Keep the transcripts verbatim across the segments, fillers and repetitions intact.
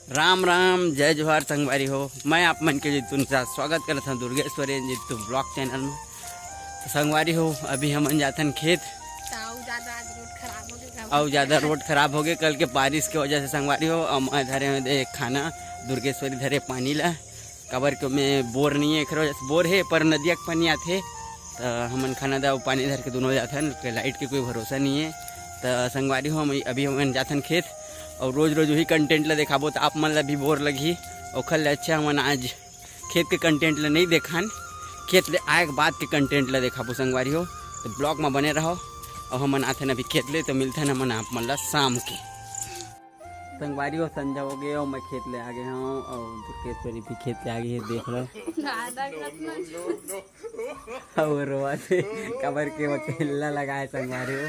राम राम, जय जोहार संगवारी हो। मैं आप मन के जीतू निषाद स्वागत करत हूँ दुर्गेश्वरी जीतू ब्लॉग चैनल में। तो संगवारी हो, अभी हमन जाथन खेत। अउ ज्यादा रोड खराब हो गए कल के बारिश के वजह से संगवारी हो। अउ मैं धरे हूँ दे खाना, दुर्गेश्वरी धरे पानी ला, काबर के में बोर नहीं है, एकरो वजह से बोर है पर नदिया के पानी आथे। त हमन खाना दा अउ पानी धर के दोनों जाथन, के लाइट के कोई भरोसा नहीं है। त संगवारी हो, हम अभी हमन जाथन खेत, अउ रोज रोज वही कंटेंट ला देखाबो त आप मन ला भी बोर लगही। ओखर ले अच्छा हमन आज खेत के कंटेंट ला नहीं देखान, खेत ले आए के बाद के कंटेंट ला देखाबो संगवारी हो। तो ब्लॉग में बने रहो, अउ हमन आथन अभी खेत ले, तो मिलथन हमन आप मन ला शाम के। संगवारी हो, संझा हो गए अउ मैं खेत ले आ गए हूँ, अउ दुर्गेश्वरी भी खेत ले आ गई है, देख लो। दादा, कतना अउ रोवा थे, काबर के वो केला लगाए संगवारी हो,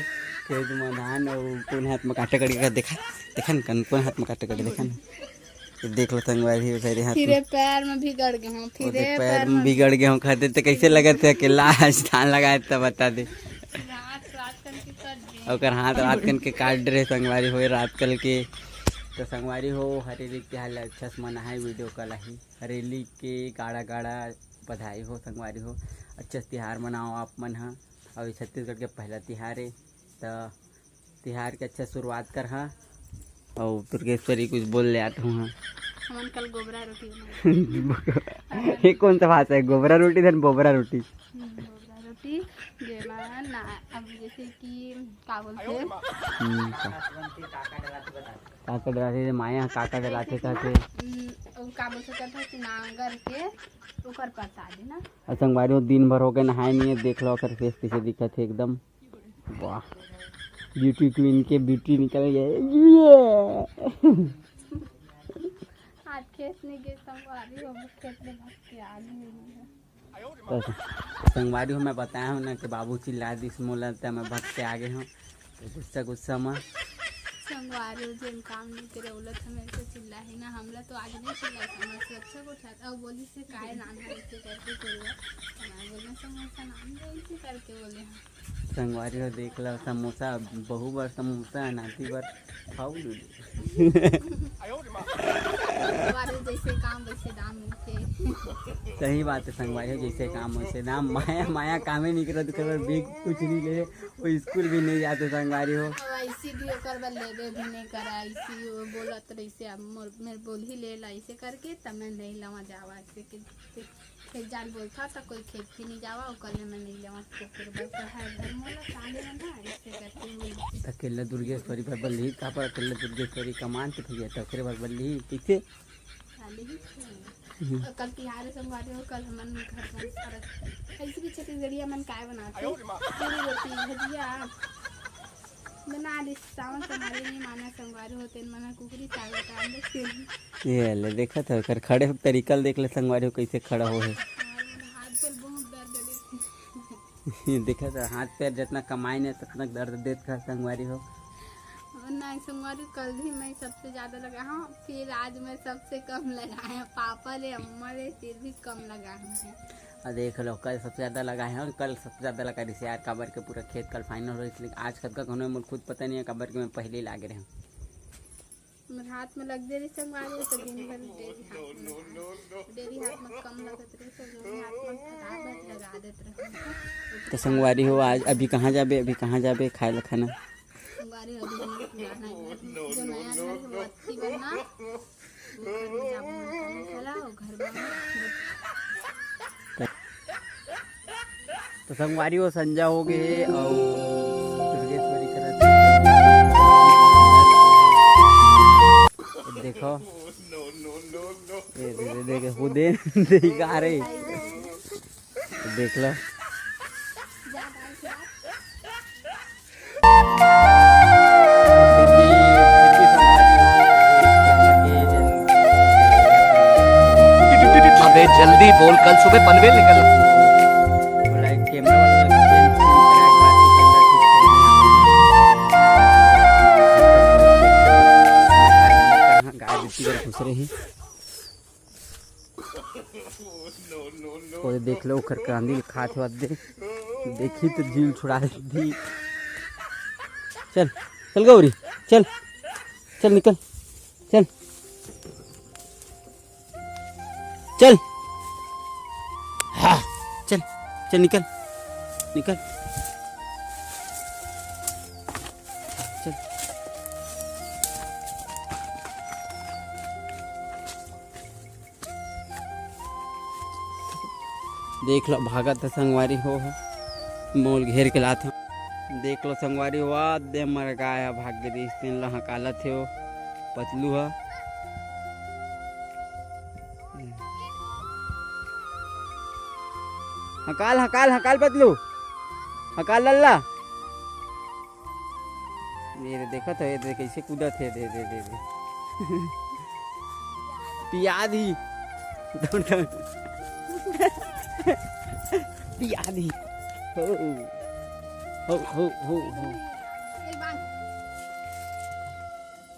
खेत में धान, अउ कोन हाथ में काटे कड़ी का देखा, देखा न कन, कोन हाथ में काटे कड़ी देखा न। ये देख लो संगवारी हो, मेरे हाथ फिरे में। पैर में भी गड़ गए हूँ, वो फिरे देख, पैर पैर में में भी गड़ गए हूँ, खाते तो कैसे लगत है अकेला आज धान लगाए तो बता दे। रात, रात कन के कट गए। ओकर हाथ रात कन के काट रहे संगवारी हो, रात कल के। तो संगवारी हो, हरेली के तिहार ला अच्छा से मनाहे, वीडियो कल आही। हरेली के गाड़ा गाड़ा बधाई हो संगवारी हो, अच्छा से तिहार मनाओ आप मन ह। अउ ये छत्तीसगढ़ के पहला तिहार है, त तिहार के अच्छा शुरुआत कर हा। अउ दुर्गेश्वरी कुछ बोल ले आत हूँ। हमन कल गोबरा रोटी बनाए। ये कौन सा भाषा है, गोबरा रोटी धन बोबरा रोटी? हम्म, बोबरा रोटी, जेमा ना, अब जैसे कि का बोलथे? हम्म, का? काका डराथे, माया काका डराथे कहथे। हम्म, अउ का बोल सकत हे कि नांगर के ओकर परसादी ना। अउ संगवारी हो, दिन भर हो गए नहाए नहीं है, देख लो ओकर फेस कैसे दिखत है एकदम। वाह, ब्यूटी क्वीन के ब्यूटी निकल गए। ये आज खेत नहीं गए संगवारी हो, खेत में भाग के आ गए हैं। तो संगवारी हो, मैं बताया हूँ ना कि बाबू चिल्ला दिस मोला, त मैं भग के आ गए हूँ। तो गुस्सा गुस्सा में संगवारी हो, जेन काम नहीं करे, ओला तो मेरे को चिल्ला ही ना, हमला तो आज नहीं चिल्ला, हमर से अच्छा को उठा, अब बोली से काय नाम है, इसे करके बोला, मैं बोला समोसा नाम है, इसे करके बोले हैं। संगवारी हो, देख लो, समोसा, बहू बर समोसा, नाती बर खाऊ दे। संगवारी हो, जैसे काम वैसे दाम मिलते। सही बात है संगवारी हो, जैसे काम वैसे दाम। माया, माया कामे नहीं करत, ओकर बर बेग कुछ नहीं ले, वो स्कूल भी नहीं जाते संगवारी हो। अब ऐसी भी ओकर बर लेबे भी नहीं करा, ऐसी वो बोलत रही से, अब मोर, मेरे बोल ही ले ला ऐसे करके, तब मैं नहीं लवा जावा ऐसे के। खेत जान बोलथा त कोई खेत भी नहीं जावा, ओकर ले मैं नहीं लेवा, ओकर बर पढ़ाई घर मोला साले में ना, ऐसे करके बोली। त अकेले दुर्गेश्वरी बर बल्ली, काबर अकेले दुर्गेश्वरी कमान के भैया, त ओकरे बर बल्ली, कैसे? साले ही थे। हम्म। और कल तिहार है संगवारी हो, कल हमन घर में सारा, ऐसे भी छत्तीसगढ़िया मन काय बनाते? पूरी रोटी, भजिया, बना ले, सावन संगवारी नहीं माना, संगवारी हो तेन मना कुकरी चावल का अंदर से। ये ले, देखा था, ओकर खड़े हो तरीका ल देख ले, संगवारी हो कैसे खड़ा हो है। और हाथ पर बहुत दर्द देते। ये देखा था, हाथ पैर जितना कमाई ने, उतना दर्द देत का संगवारी हो। और ना, संगवारी कल भी मैं सबसे ज्यादा लगा हूँ, फिर आज मैं सबसे कम लगा है। पापा ले, अम्मा ले, फिर भी कम लगा हूँ। आ देख लो, कल सबसे ज्यादा लगा है, कल सबसे ज्यादा लगा रिहिस यार, काबर के पूरा खेत कल फाइनल हो, इसलिए आज कतका घनो मोर खुद पता नहीं है, काबर के मैं पहले ही लागे रहे हूँ। मेरे हाथ में लग दे रही संगवारी, तो दिन भर डेरी हाथ में, डेरी हाथ में कम लगत रही, तो दोनों हाथ में फटाफट लगा देत रहे। तो संगवारी हो, आज अभी कहाँ जाबे, अभी कहाँ जाबे खाए ला खाना? संगवारी हो, अभी हमर पुराना घर, जो नया घर है, वो अत्ती बनना। तो संगवारी हो, संझा हो गए हे अउ दुर्गेश्वरी करत हे। देखो, ये दे, दे, दे, वो दे, दे, गा रही। देख लो। अबे जल्दी बोल, कल सुबह पनवेल निकल। बोला, कैमरा वाला लग गया, गाय दूसरी तरफ घुस रही। ओए देख लो, ओखर कांदी खात होत दे, देखी तो जीव छुड़ा दी। चल, चल गौरी, चल, चल निकल, चल। चल। हाँ, चल, चल निकल, निकल। चल। देख लो, भागत हे संगवारी हो, मोल घेर के लात हे। देख लो संगवारी हो, आ दे मर गाय ह भाग गे रहिस, तेन ला हकालत हे ओ पतलू ह। हकाल, हकाल, हकाल पतलू, हकाल लल्ला। ये दे, देखत हो, ये दे, कैसे कूदत हे, दे, दे, दे, दे। पिया दी। पिया दी। हो, हो, हो, हो, हो।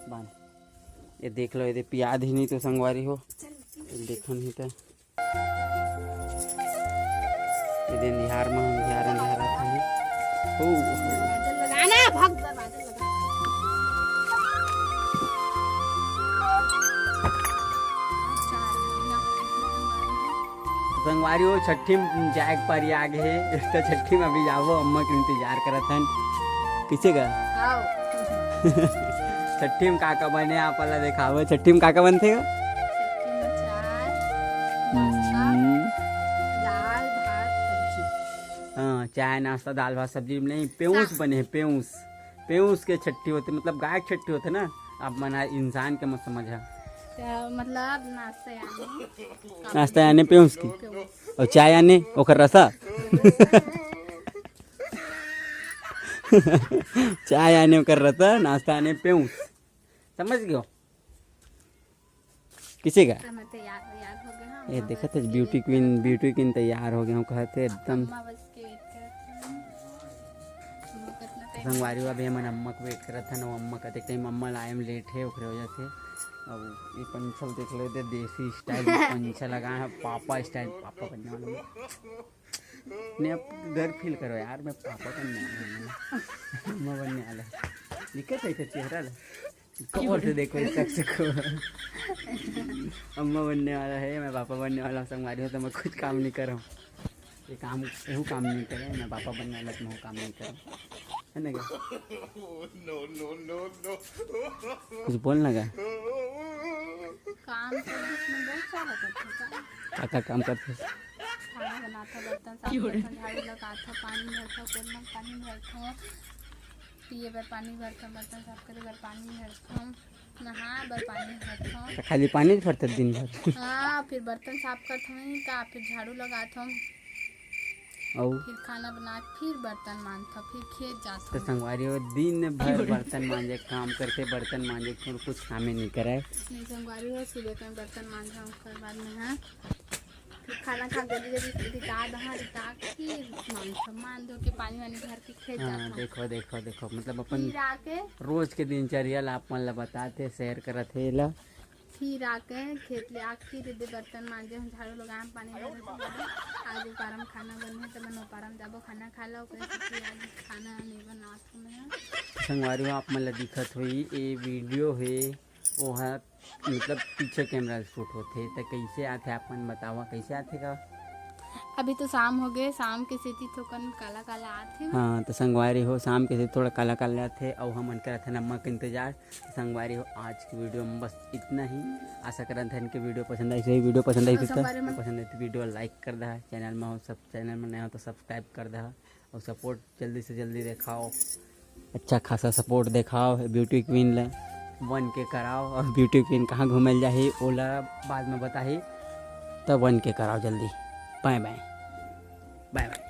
बांध। ये देख लो, ये दे, पिया दी नहीं तो संगवारी हो। ये देखन ही तो। ये दे अंधियार में, अंधियार, अंधियार आता है। हो, हो। दरवाजा लगा ना, भाग, दरवाजा लगा। संगवारी हो, छट्ठी में जाए के पारी आ गे हे, तो छट्ठी में अभी जाबो, अम्मा के इंतजार करत हन। किसे का? आओ। छट्ठी में का का बने, आप ला देखाबो। छट्ठी में का का बनथे गा? छट्ठी में चाय, नाश्ता, हम्म। दाल, भात, सब्जी। हाँ, चाय, नाश्ता, दाल, भात, सब्जी नहीं, पेऊस हाँ। बने हे, पेऊस। पेऊस के छट्ठी होथे, मतलब गाय के छट्ठी होथे ना, आप मन इंसान के मत समझा। तो मतलब नाश्ता यानी नाश्ता यानी पेऊस की। पेऊस। और चाय यानी ओकर रसा। चाय यानी ओकर रसा, नाश्ता यानी पेऊस। समझ गयो? किसे का? हम तैयार, तैयार हो गए हैं, ये अम्मा देखत बस है, के beauty wait queen, करत हैं। Beauty queen तैयार हो गए हो, कहते एकदम। अम्मा बस के wait करत हैं। अम्मा कितना time संगवारी हो, अभी हमन अम्मा के wait करत हन, अउ अम्मा कतेक time, अम्मा ला आए में late है, ओकरे वजह से। अब ये पंछल देख लो, दे देसी style में पंछल लगा है, पापा style, पापा बनने वाला हूँ। नहीं, अब गर्व feel करो यार, मैं पापा बनने वाला हूँ, अम्मा बनने वाला है। दिक्कत है इधर चेहरा ला। कमर से देखो इस शख्स को। अम्मा बनने वाला है, मैं पापा बनने वाला हूँ, संगवारी हो, तो मैं कुछ काम नहीं कर रहा हूँ। ये काम, वो काम नहीं करे, मैं पापा बनने वाला, तो मैं वो काम नहीं कर रहा हूँ। है ना क्या? No, no, no, no। कुछ बोलना क्या? काम तो बीच में बहुत सारा करते हैं। का, का काम करते हैं? खाना बनाता, बर्तन साफ करता, झाड़ू लगाता, पानी भरता, कोलना पानी भरता, पिए बर पानी भरता, बर्तन साफ करे बर पानी भरता, नहाए बर पानी भरता। तो खाली पानी भरता दिन भर? हाँ, फिर बर्तन साफ करता हूँ का, फिर झाड़ू लगाता हूँ, और? फिर खाना बना के फिर बर्तन मांजता, फिर खेत जाता तो हूँ। संगवारी हो, दिन भर बर्तन मांजे काम करते, बर्तन मांजे, फिर कुछ काम ही नहीं करे। नहीं, संगवारी हो, सुबह का बर्तन मांजा, उसके बाद में, हाँ, फिर खाना खा, जल्दी जल्दी रिटा दहा, रिटा के फिर मांजता, मांज धो के पानी वानी भर के खेत हाँ, जाता हूँ। देखो, देखो, देखो, मतलब अपन फिर आके रोज के दिनचर्या ला आप मन ला बताते, share करत हे ला। फिर आके खेत ले आके फिर दे बर्तन मांजे, झाड़ू लगाए, पानी भरे, आज उपारा में खाना बने, तो मैं उपारा में जाबो, खाना खा लो, ओकरे से फिर आज खाना नहीं बनात हूँ मैं। संगवारी हो, आप मन ला दिखत होई, ये video हे, वो है मतलब पीछे camera shoot होथे, त कैसे आथे आप मन बतावा, कैसे आथे का? अभी तो शाम हो गए, शाम के सेती थोकन काला काला आथे। हाँ, तो संगवारी हो, शाम के सेती थोड़ा काला काला आथे, अउ हमन करत हन अम्मा के इंतजार। संगवारी हो, आज की video में बस इतना ही। आशा करत हन कि video पसंद आई, सही video पसंद आई अउ तो संगवारी मन पसंद आई तो video like कर दहा, channel में हो सब, channel में नया हो तो subscribe कर दहा। और support जल्दी से जल्दी देखाओ, अच्छा खासा support देखाओ beauty queen ला। One K कराओ और beauty queen कहाँ घूमे ल जाही, ओला बाद में बताही, तब one K कराओ जल्दी। Bye bye, bye bye।